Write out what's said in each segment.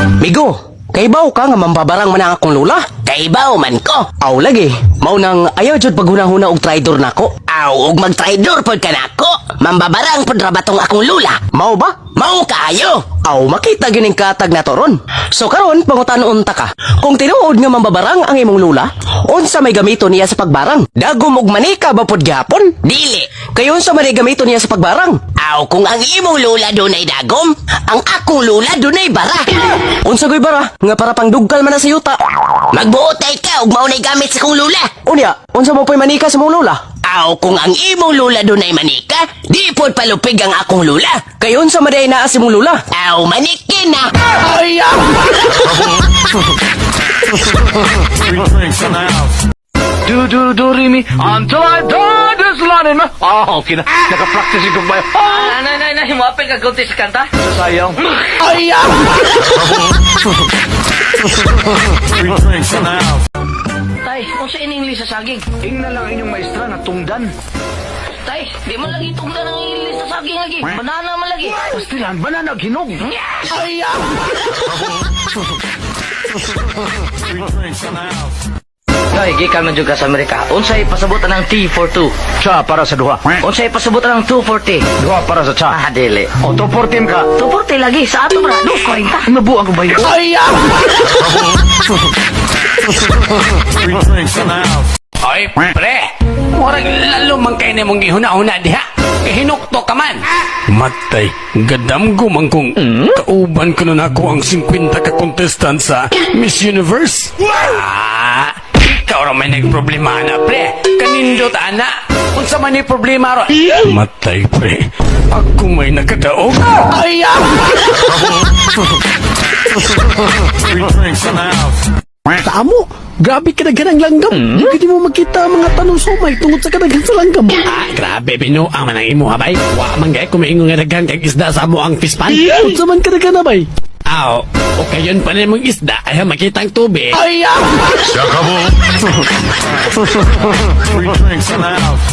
Migo, kaybaw ka nga mambabarang man ang akong lula? Kaybaw man ko. Aw lagi, mao nang ayaw jud paghuna-huna og traidor nako. Aw, og magtraidor pod ka nako. Mambabarang pod ra batong akong lula? Mao ba? Mao kaayo. Aw, makita gining katag nato ron. So karon pangutanon ta ka. Kung tinuod nga mambabarang ang imong lula, unsa may gamito niya sa pagbarang? Dagom og manika ba pod gihapon? Dili. Kay unsa man ay gamito niya sa pagbarang? Aw, kung ang imong lula dunay dagom, ang akong lula dunay bara. Unsa goy bara? Nga para pang dugkal man na sa yuta. Magbuotay ka og mao nay gamit sa kong lula. Unya, unsa mo po'y manika sa mong lula? Aw, kung ang imong lula dunay manika, di pod palupig ang akong lula. Kay unsa man diay naa sa imong lula? Aw, manikin na. Free drinks in the house. Do do do re mi until I die this line in my. Oh, okay na. Naka-practice ko ba? Oh, Nay, nay, nay, mo apil ka kunti sa kanta? sayang. Free drinks in the house. Tay, unsa in English sa saging? Ingna lang inyong maestra nga tungdan. Tay, di man lagi tungdan ang English sa saging lagi. Banana man lagi. Pastilan, banana hinog. Free drinks in the house. Noy, gikan man jud ka sa Amerika. Unsay pasabot ang T for 2? Cha para sa duha. Unsay pasabot ang 240? Duha para sa cha. Ah, dili. O, 214 ka. 240 lagi sa ato bra, 240. Nabuang ko ba yun? Free drinks in the house. Oy, pre! Murag lalo man kay nimong gihuna-huna diha. Kay hinukto ka man. Matay, gadamgo man kung kauban ko na nako ang 50 ka contestant sa Miss Universe. Ah, ikaw ra may nagproblema na, pre. Kanindot, ana. Unsa man ni problema ro? Matay, pre. Ako may nakadaog. Free drinks in the house. Sa amo, grabe kadaghan ang langgam. Hindi mo makita ang mga tanong sumay tungod sa kadaghan sa langgam. Ah, grabe, binuang man ang imo, habay. Wa man gay kumiingon nga daghan kag isda sa amo ang fish pan. Unsa man kadaghan na bay? Aw, o kayon pa na mong isda ay makita ang tubig. Free drinks in the house.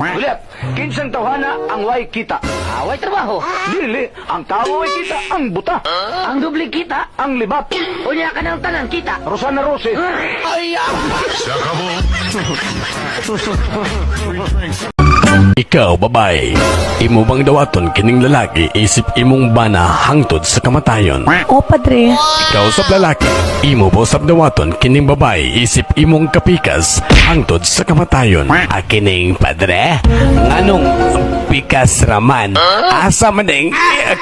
Ulit, kinsang tawhana ang way kita? Away trabaho. Dili, ang tao way kita, ang buta, Ang doble kita. ang libat. Unya ka ng tanan kita. Rosana Rose. Free drinks. Ikaw, babae, imo bang dawaton kining lalaki isip imong bana hangtod sa kamatayon? O, padre. Ikaw sab lalaki, imo ba sab dawaton kining babae isip imong kapikas hangtod sa kamatayon? Akining padre, nganong pikas raman? Asa man ning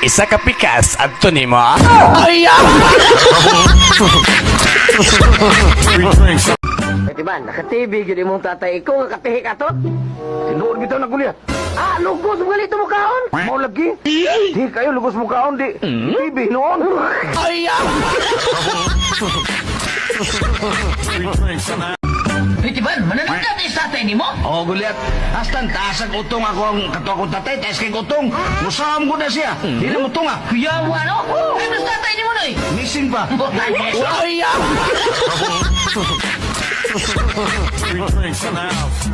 isa ka pikas adto nimo? Free drinks. Pwede ba, naka-TV gyud imong tatay ikaw nga katihi ka to? Tinuod bitaw na Goliath. Ah, lugos mo galito mo kaon. Mao lagi. Di kayo lugos mo kaon di. TV noon. Free drinks in the house. Pwede ba, mananagda ni sa tatay nimo? Oh, Goliath. Hastan taas ang utong ako ang kato akong tatay, taas kay utong. Musam ko na siya. Di na mo tunga. Kuyawa no? Ano sa tatay nimo noy? Missing pa. Free drinks in the house.